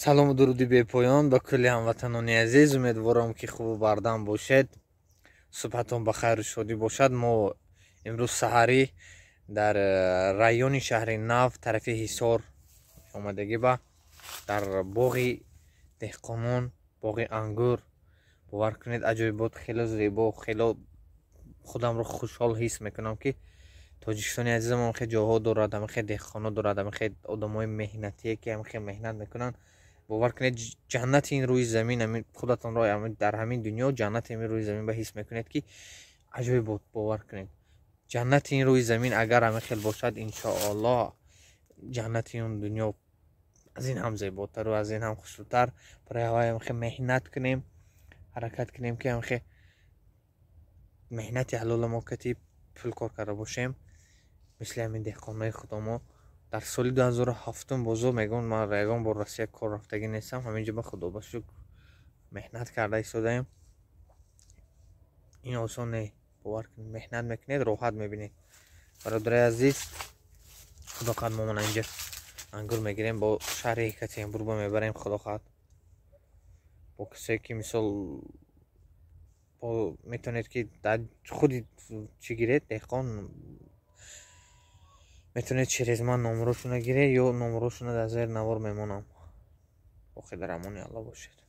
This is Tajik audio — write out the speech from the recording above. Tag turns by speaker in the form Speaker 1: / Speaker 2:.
Speaker 1: Салому дуруди бепоён ба кулли ҳамватанони азиз. Умедворам, ки хубу бардам бошед, субҳатон ба хайру шодӣ бошад. Мо имрӯз саҳарӣ дар райони шаҳри Нав, тарафи Ҳисор омадагӣ, ба дар боғи деҳқонон, боғи ангур. Бовар кунед, аҷоибот, хело зебо, хело худамро хушҳол ҳис мекунам, ки Тоҷикистони азизам ҳамхел ҷоҳо дорад, ҳамхел деҳқоно дорад, ҳамхел одамои меҳнатие, ки ҳамхел меҳнат мекунанд. Бовар кунед, ҷаннати ин рӯи замин, худатонро дар ҳамин дунё ҷаннати ҳамин рӯи замин ба ҳис мекунед, ки аҷоибот. Бовар кунед, ҷаннати ин рӯи замин агар ҳамин хел бошад, иншоаллоҳ, ҷаннати он дунё аз ин ҳам зеботару аз ин ҳам хушрӯтар. Барои ҳавай ҳамхел меҳнат кунем, ҳаракат кунем, ки ҳамхел меҳнати ҳалола мо кати пул кор карда бошем, мисли ҳамин деҳқонои худомо. Дар соли 2007 бозо мегӯм, ман ягон бор Россия кор рафтагӣ нестам. Ҳаминҷо ба Худо ба шукр меҳнат карда истодаем. Ин осон не, бовар кунед, меҳнат мекунед, роҳат мебинед. Бародари азиз, Худо хоҳад, мо мана инҷа ангур мегирем, бо шаҳри Екатеринбург мебарем. Худо хоҳад, бо касе ки мисол метавонед, ки дар худи чӣ гиред, деҳқон, метавонед через ман номерошона гиред ё номерошона дар зери навор мемонам. Боқӣ дар амони Алло бошед.